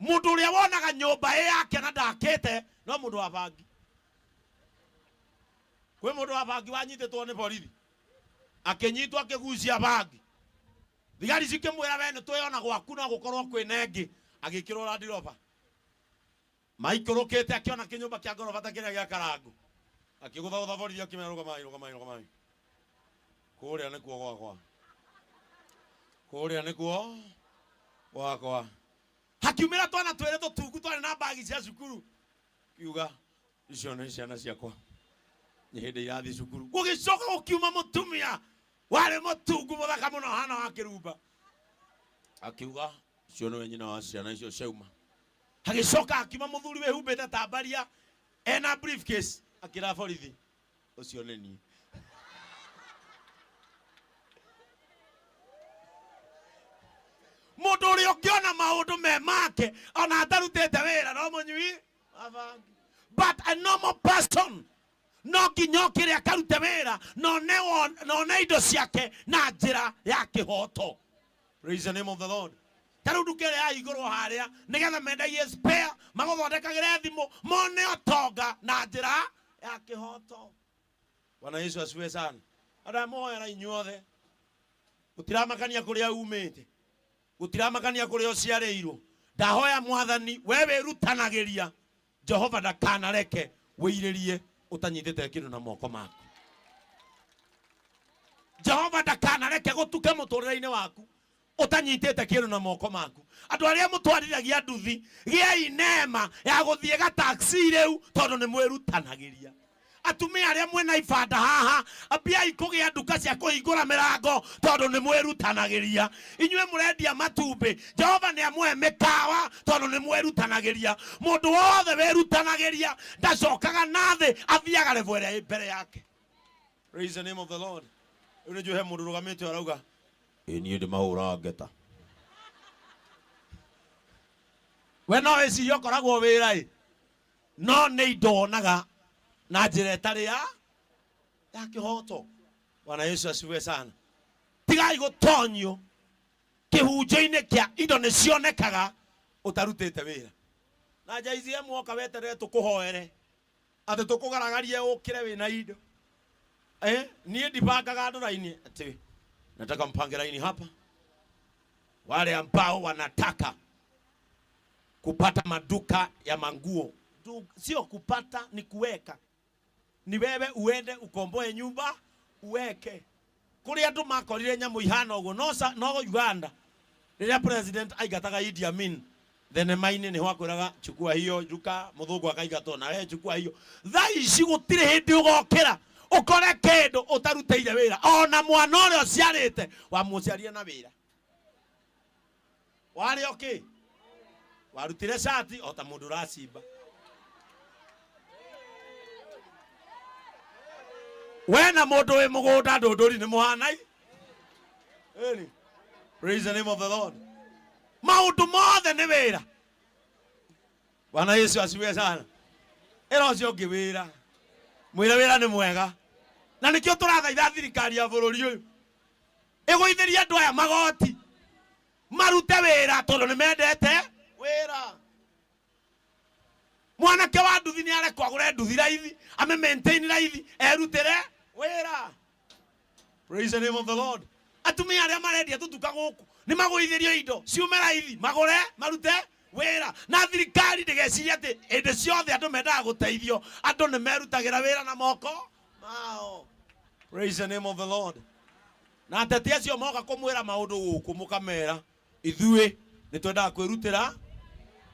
Mũndũ ũrĩa wonaga nyũmba ĩ yake na ndakĩte no mũndũ wa bangi. Kwĩ mũndũ wa bangi wanyitĩtwo nĩ borithi, akĩnyitwo akĩgucia bangi. Thigari cikĩmwĩra we nĩ twĩona gwaku no gũkorwo kwĩna ĩngĩ, agĩkĩrwo landiroba. Maikũrũkĩte akĩona kĩnyũmba kĩa ngoroba ta kĩrĩa gĩa Karangu. Akĩgũthagũtha borithi akĩmera rũgamai, rũgamai, rũgamai. Kũrĩa nĩkuo gwakwa. Kũrĩa nĩkuo gwakwa. Hakiumĩra twana twĩrĩ tũtungu twarĩ na mbagi cia cukuru. Kiuga icio nĩ ciana ciakwa. Nĩ hĩndĩ irathiĩ cukuru. Gũgĩcoka gũkiuma mũtumia warĩ mũtungu mũthaka mũno hana wa kĩrumba. Akiuga ũcio nĩwe nyina wa ciana icio ciauma. Hagĩcoka hakiuma mũthuri wĩhumbĩte ta mbaria ena briefcase akĩra borithi ũcio nĩ niĩ. Mũndũ ũrĩa ũngĩona maũndũ me make ona atarutĩte wĩra no mũnyui wa bangi. But a normal person no nginya okĩre akarute wĩra na one indo ciake na njĩra ya kĩhoto. Praise the name of the Lord. Ta rĩu nduka ĩrĩa yahingũrwo harĩa nĩgetha mendagie spare, magũthondekagĩre thimũ, mone ũtonga na njĩra ya kĩhoto. Bwana Yesu asifiwe sana. Andũ aya mũhoera inyuothe, gũtiramakania kũrĩa umĩte, gũtiramakania kũrĩa ũciarĩirwo. Ndahoya Mwathani, we wĩrutanagĩria, Jehova ndakanareke wĩirĩrie ũtanyitĩte kĩndũ na moko maku. Jehova ndakanareke gũtuke mũtũrĩre-inĩ waku ũtanyitĩte kĩndũ na moko maku. Andũ arĩa mũtwarithagia nduthi, gĩai neema ya gũthiĩ ga taxi rĩu tondũ nĩ mwĩrutanagĩria. Atumia arĩa mwĩna ibanda haha, ambiai kũgĩa nduka cia kũhingũra mĩrango tondũ nĩ mwĩrutanagĩria. Inyuĩ mũrendia matumbĩ, Jehova nĩ amũhe mĩkawa tondũ nĩ mwĩrutanagĩria. Mũndũ wothe wĩrutanagĩria ndacokaga na thĩ, athiaga level ĩrĩa ĩ mbere yake. Praise the name of the Lord. Rĩu nĩ njũĩ he mũndũ ũrũgamĩte arauga, ĩ niĩ ndĩmahũraga ngeta. We no wĩcirie ũkoragwo wĩra ĩ, no nĩ indo wonaga na njĩra ĩtarĩ ya kĩhoto. Bwana Yesu asifiwe sana. Tigai gũtonyio kĩhunjio-inĩ kĩa indo nĩ cionekaga ũtarutĩte wĩra. Na Jay-Z mwoka weterere tũkũhoere atĩ tũkũgaragarie ũkĩre wĩna indo. Niĩ ndibangaga andũ raini atĩ nataka mpange raini hapa, wale ambao wanataka kupata maduka ya manguo. Sio kupata, ni kuweka. Ni wewe uende ukomboe nyumba uweke. Kuri andu makorire nyamu ihana uguo no, no Uganda riria president aingataga Idi Amin thenema-inĩ nĩho akwĩraga chukua hiyo nduka, mũthũngũ akaingatwo na we chukua hiyo. Thaa ici gũtirĩ hĩndĩ ũgokĩra ũkore kĩndũ ũtarutĩire wĩra, ona mwana ũrĩa ũciarĩte wamũciarire na wĩra. Warĩ o kĩ? Warutire cati o ta mũndũ ũracimba. We na mũndũ wĩ mũgũnda ndũndũri nĩ mũhanai. Ĩni. Praise the name of the Lord. Maũndũ mothe nĩ wĩra. Bwana Yesu asifiwe sana. Ĩra ũcio ũngĩ wĩra. Mwĩre wĩra nĩ mwega. Na nĩkĩo tũrathaitha thirikari ya bũrũri ũyũ ĩgũithĩrie andũ aya magoti marute wĩra tondũ nĩ mendete wĩra. Mwanake wa nduthi nĩ arekwo agũre nduthi raithi, ame maintain raithi, erutĩre wĩra. Praise the name of the Lord. Atumia arĩa marendia tũtuka gũkũ nĩ magũithĩrio indo ciume raithi, magũre marute wĩra. Na thirikari ndĩgecirie atĩ hĩndĩ ciothe andũ mendaga gũteithio, andũ nĩ merutagĩra wĩra na moko mao. Praise the name of the Lord. Na ateti acio moka kũmwĩra maũndũ gũkũ mũkamera ithuĩ nĩ twendaga kwĩrutĩra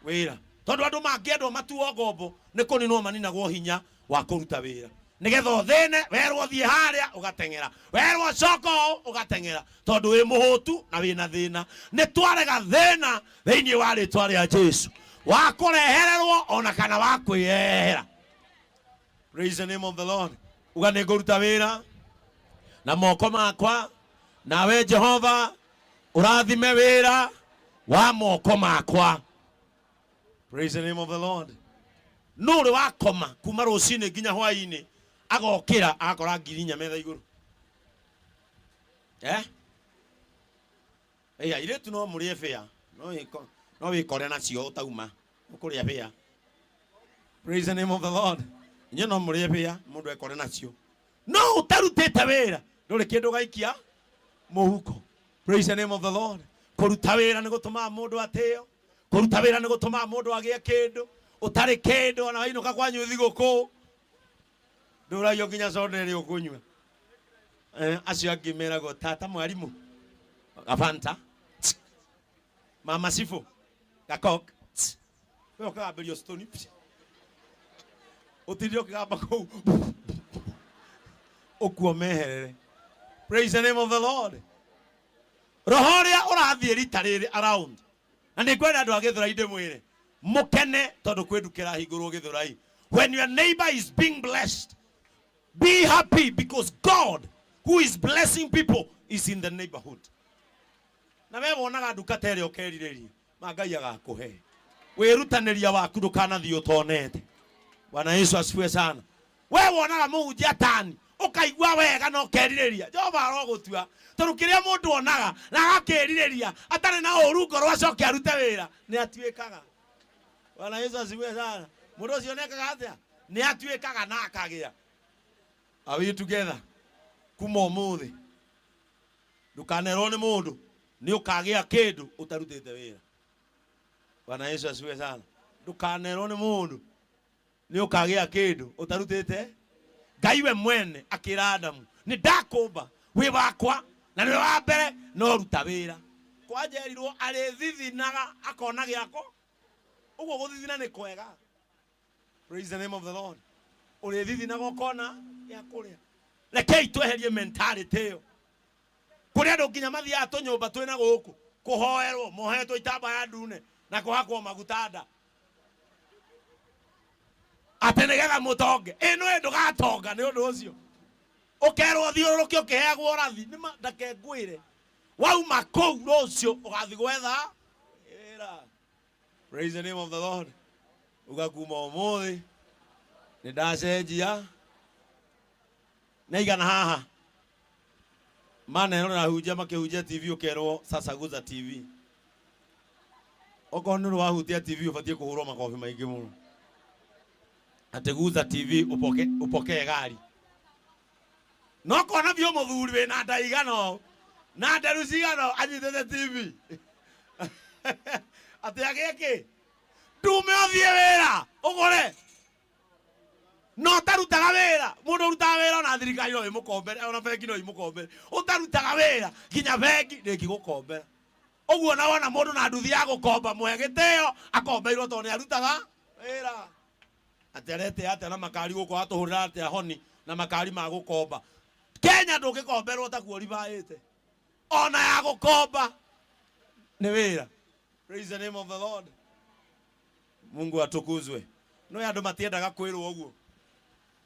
wĩra, tondũ andũ mangĩendwo matuo ngombo nĩ kũninwo maninagwo hinya wa kũruta wĩra, nĩgetha ũthĩne werwo thiĩ harĩa ũgateng'era, werwo coka ũũ ũgateng'era, tondũ wĩ mũhũtu na wĩna thĩna. Nĩ twarega thĩna thĩinĩ wa rĩtwa rĩa Jesu, wa kũrehererwo ona kana wa kwĩyehera. Praise the name of the Lord. Uga nĩ ngũruta wĩra na moko makwa, nawe Jehova ũrathime wĩra wa moko makwa. Praise the name of the Lord. Nũ ũrĩ wakoma kuma rũcinĩ nginya hwaĩ-inĩ agokĩra agakora ngiri inya metha igũrũ? Ĩ airĩtu no mũrĩe bĩa, no No wĩkore nacio ũtauma ũkũrĩa bĩa. Praise the name of the Lord. Inyuĩ no mũrĩe bĩa mũndũ ekore nacio, no ũtarutĩte wĩra ndũrĩ kĩndũ gaikia mũhuko. Praise the name of the Lord. Kũruta wĩra nĩ gũtũmaga mũndũ atĩo. Kũruta wĩra nĩ gũtũmaga mũndũ agĩe kĩndũ ũtarĩ kĩndũ. Ona wainũka kwanyu thigũkũ ndũragio nginya soda ĩrĩa ũkũnyua. Acio angĩ meragwo tata mwarimũ gabanta, mama cibũ gakok, we ũkagambĩrio stoni, ũtinde ũkĩgamba kũu ũkuo meherere. Praise the name of the Lord. Roho ũrĩa ũrathiĩ rita rĩrĩ around, na nĩ ngwenda andũ a Gĩthũrai ndĩmwĩre mũkene tondũ kwĩ nduka ĩrahingũrwo Gĩthũrai. When your neighbor is being blessed, be happy, because God who is blessing people is in the neighborhood. Na we wonaga nduka ta ĩrĩa ũkerirĩria, ma Ngai agakũhe. Wĩrutanĩria waku ndũkanathiĩ ũtonete. Bwana Yesu asifiwe sana. We wonaga mũhunjia tani ũkaigua wega na ũkerirĩria, Jehova arogũtua, tondũ kĩrĩa mũndũ onaga na agakĩrirĩria atarĩ na ũru ngoro acoke arute wĩra nĩ atuĩkaga. Bwana Yesu asifiwe sana. Mũndũ ũcio nĩekaga atĩa? Nĩ atuĩkaga na akagĩa. Are we together? Kuma ũmũthĩ ndũkanerwo nĩ mũndũ nĩ ũkagĩa kĩndũ ũtarutĩte wĩra. Bwana Yesu asifiwe sana. Ndũkanerwo nĩ mũndũ nĩ ũkagĩa kĩndũ ũtarutĩte. Ngai we mwene akĩra Adamu, nĩ ndakũmba wĩ wakwa na nĩwe wa mbere, no ruta wĩra. Kwanjerirwo arĩthithinaga akona gĩako. Ũguo gũthithina nĩ kwega. Praise the name of the Lord. Ũrĩthithinaga ũkona gĩa kũrĩa. Rekei tweherie mentality ĩyo. Kũrĩ andũ nginya mathiaga tũnyũmba twĩna gũkũ kũhoerwo, mohetwo itambaya ndune na kũhakwo maguta nda atĩ nĩgetha mũtonge. Ĩno ĩ ndũgatonga nĩ ũndũ ũcio. Ũkerwo thiũrũrũke ũkĩheagwo ũrathi. Nĩma ndake ngwĩre, wauma kũu rũciũ ũgathiĩ gwetha wĩra. Praise the name of the Lord. Uga kuma ũmũthĩ nĩ ndacenjia na igana haha manerorera hunjia makĩhunjia TV, ũkerwo sasa guza TV. Okorwo nĩ wahutia TV ũbatiĩ kũhũrwo makobi maingĩ mũno, atĩ guza TV upoke, upokee gari. No kona biũ mũthuri wĩna nda igana ũũ na nderu cigana ũũ anyitĩte TV atĩ agĩe kĩ ndume ũthiĩ wĩra ũgũre. No ũtarutaga wĩra, mũndũ ũrutaga wĩra ona thirikari no ĩmũkombere, ona bengi no imũkombere. Ũtarutaga wĩra nginya bengi ndĩngĩgũkombera. Ũguo na wona mũndũ na nduthi ya gũkomba, mũhe gĩtĩo, akombeirwo tondũ nĩ arutaga wĩra. Atĩ arete atĩa na makari gũkũ, atũhũrĩra atĩa honi na makari ma gũkomba? Kenya ndũngĩkomberwo ta kuoribaĩte, ona ya gũkomba nĩ wĩra. Praise the name of the Lord. Mungu atukuzwe. No andũ matiendaga kwĩrwo ũguo.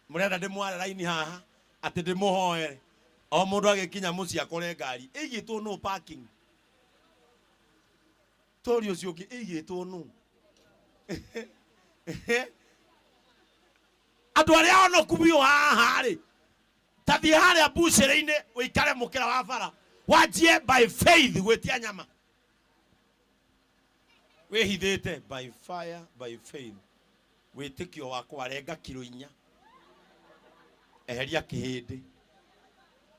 Mũrenda ndĩmware raini haha atĩ ndĩmũhoere o mũndũ agĩkinya mũciĩ akore ngari ĩigĩtwo no parking, tori ũcio ũngĩ ĩigĩtwo no. Andũ arĩa onoku biũ haha rĩ, ta thiĩ harĩa mbucĩrĩ-inĩ ũikare mũkĩra wa bara, wanjie by faith gwĩtia nyama wĩhithĩte. By fire, by faith, wĩtĩkio wakwa, renga kiro 4, eheria kĩhĩndĩ.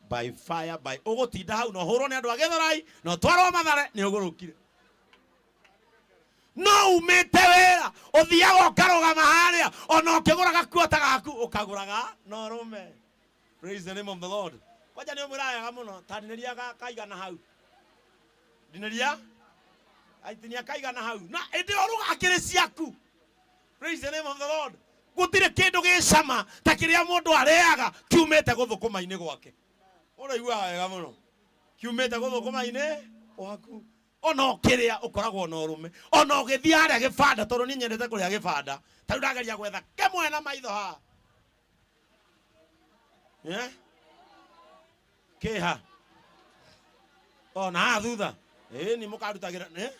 By fire, by ũgũtinda hau na ũhũrwo nĩ andũ a Gĩthũrai na ũtwarwo Mathare nĩ ũgũrũkire. No umĩte wĩra ũthiaga ũkarũgama harĩa, ona ũkĩgũraga kuota gaku ũkagũraga na ũrũme. Praise the name of the Lord. Kwanja nĩ ũmwĩra wega mũno, ta ndinĩria kaigana hau, ndinĩria aitinia kaigana hau, na ĩndĩ ũruga akĩrĩ ciaku. Praise the name of the Lord. Gũtirĩ kĩndũ gĩ cama ta kĩrĩa mũndũ arĩaga kiumĩte gũthũkũma-inĩ gwake. Ũraiguaga wega mũno kiumĩte gũthũkũma-inĩ gwaku. Ona ũkĩrĩa ũkoragwo na ũrũme, ona ũgĩthiĩ harĩa gĩbanda, tondũ niĩ nyendete kũrĩa gĩbanda. Ta rĩu ndageria gwetha kĩmwe na maitho haha. Eh? Kĩha ona haha thutha ĩni mũkarutagĩra, eh?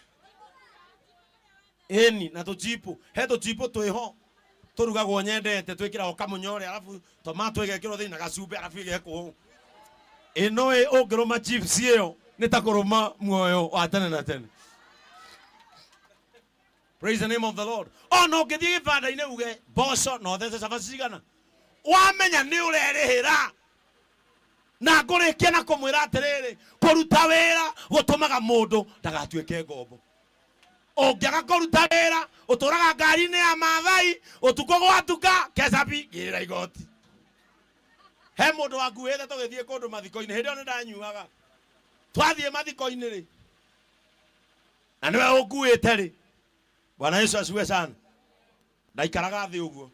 Ĩni na tũchipu, he tũchipu twĩho tũrugagwo nyendete, twĩkĩragwo kamũnyore, arabu tomato ĩgekĩrwo thĩinĩ na gacumbĩ, arabu ĩgekwo ĩno. Ĩ ũngĩrũma chips ĩyo nĩ ta kũrũma muoyo wa tene na tene. Praise the name of the Lord. Ona ũngĩthiĩ gĩbanda-inĩ uge mboco na ũthece cabaci cigana, wamenya nĩ ũrerĩhĩra. Na ngũrĩkia na kũmwĩra atĩrĩrĩ, kũruta wĩra gũtũmaga mũndũ ndagatuĩke ngombo. Ũngĩaga kũruta wĩra, ũtũraga ngari-inĩ ya Maathai ũtukũ gwatuka, kecabi ngĩrĩra igoti. He mũndũ wanguĩte tũgĩthiĩ kũndũ mathiko-inĩ, hĩndĩ ĩyo nĩ ndanyuaga. Twathiĩ mathiko-inĩ rĩ, na nĩwe ũnguĩte rĩ, Bwana Yesu asifiwe sana. Ndaikaraga thĩ ũguo,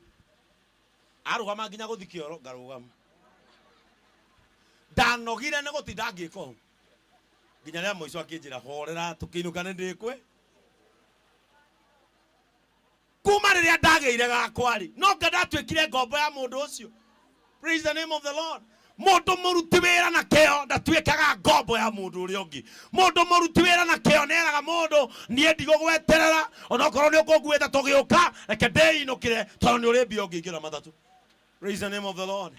arũgama nginya gũthi kĩoro ngarũgama. Ndanogire nĩ gũtinda ngĩka ũũ nginya rĩa mũico akĩnjĩra horera, tũkĩinũka nĩ ndĩkwe. Kuma rĩrĩa ndagĩire gakwa rĩ, no nga ndatuĩkire ngombo ya mũndũ ũcio. Praise the name of the Lord. Mũndũ mũruti wĩra na kĩo ndatuĩkaga ngombo ya mũndũ ũrĩa ũngĩ. Mũndũ mũruti wĩra na kĩo nĩeraga mũndũ, niĩ ndigũgweterera, onokorwo nĩ ũkũnguĩte tũgĩũka, reke ndĩinũkĩre tondũ nĩ ũrĩ mbia ũngĩingĩra matatũ. Praise the name of the Lord.